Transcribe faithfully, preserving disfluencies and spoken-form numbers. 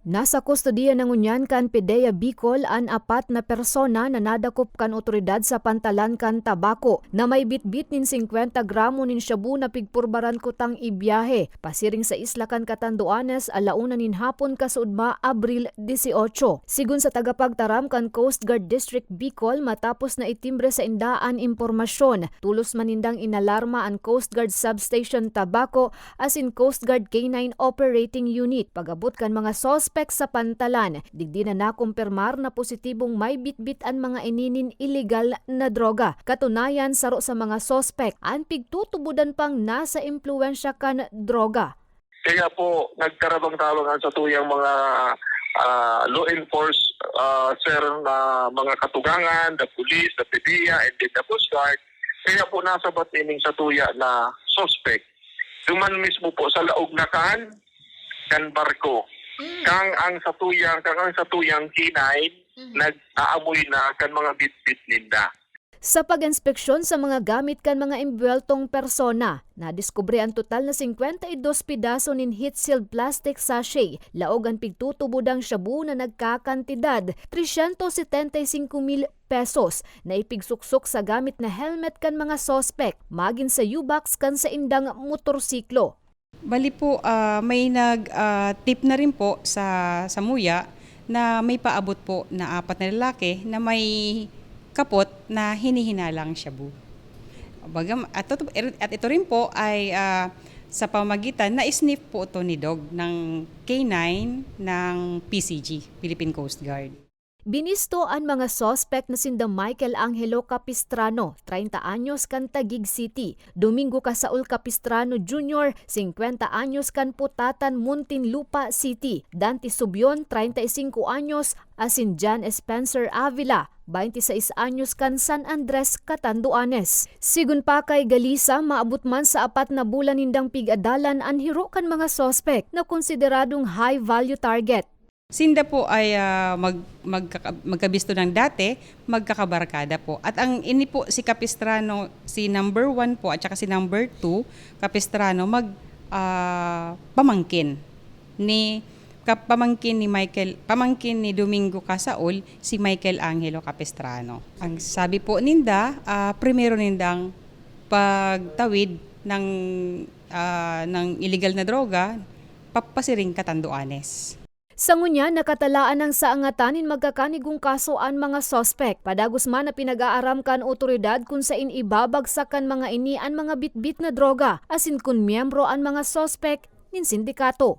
Nasa kustodiya na ngunyan kan PDEA Bicol an apat na persona na nadakop kan otoridad sa pantalan kan Tabaco na may bitbit nin singkwenta gramo nin shabu na pigpurbaran kutang ibiyahe pasiring sa isla kan Catanduanes, ala una nin hapon, kasuodma, Abril dieciocho. Sigon sa tagapagtaram kan Coast Guard District Bicol, matapos na itimbre sa inda an impormasyon, tulos man nindang inalarma an Coast Guard Substation Tabaco asin Coast Guard K nine Operating Unit pag-abot kan mga suspek sa pantalan. Digdi na nakumpirmar na positibong may bitbit an mga ini nin iligal na droga. Katunayan, saro sa mga suspek an pigtutubodan pang nasa impluwensya kan droga. Kaya po, nagtarabang-tabang ang satuyang mga, ah, law enforce, ah, sir, na mga katugangan, the police, the PDEA, and then the Coast Guard. Kaya po, nasabat ining satuya na suspect. Duman mismo po sa laog na kan, kan barko. Mm. Kang ang satuyang, kang ang satuyang K nine, Mhm. nag-aamoy na kan mga bitbit ninda. Sa pag-inspeksyon sa mga gamit kan mga embuweltong persona, nadiskubre an total na singkwenta y dos pedaso nin heat-sealed plastic sachet, laog an pigtutubodang shabu na nagkakantidad trescientos setenta y cinco mil pesos na ipigsuksok sa gamit na helmet kan mga suspek, magin sa U-box kan saindang motorsiklo. Bali po, ah, may nag, ah, tip na rin po sa, sa MUYA na may paabot po na apat na lalaki na may kapot na hinihinalang shabu. Bagam-, at ito, at ito rin po ay, ah, sa pamagitan, na-sniff po ito ni DOG ng K nine ng P C G, Philippine Coast Guard. Binisto an mga suspek na sinda Michael Angelo Capistrano, treinta anyos, kan Taguig City, Domingo Casaol Capistrano Junior, singkwenta anyos, kan Putatan, Muntinlupa City, Dante Subion, treinta y cinco anyos, asin John Spencer Avila, bainti sais anyos, kan San Andres, Catanduanes. Sigon pa kay Galisa, maabot man sa apat na bulan nindang pig-adalan an hiro kan mga suspek na konsideradong high-value target. Sinda po ay, ah, mag-, magkaka-, magkabisto ng dati, magkakabarkada po. At ang ini po, si Capistrano, si number one po at saka si number two, Capistrano, mag-, ah, pamangkin ni, ka-, pamangkin ni Michael, pamangkin ni Domingo Casaol, si Michael Angelo Capistrano. Ang sabi po ninda, ah, primero nindang pagtawid ng, ah, ng iligal na droga, papasiring Catanduanes. Sa ngunyan, nakatalaan nang saangatan nin magkakanigong kaso an mga suspek. Padagos man na pinag-aaram kan otoridad kun saen ibabagsak kan mga ini an mga bitbit na droga, asin kun miyembro an mga suspek nin sindikato.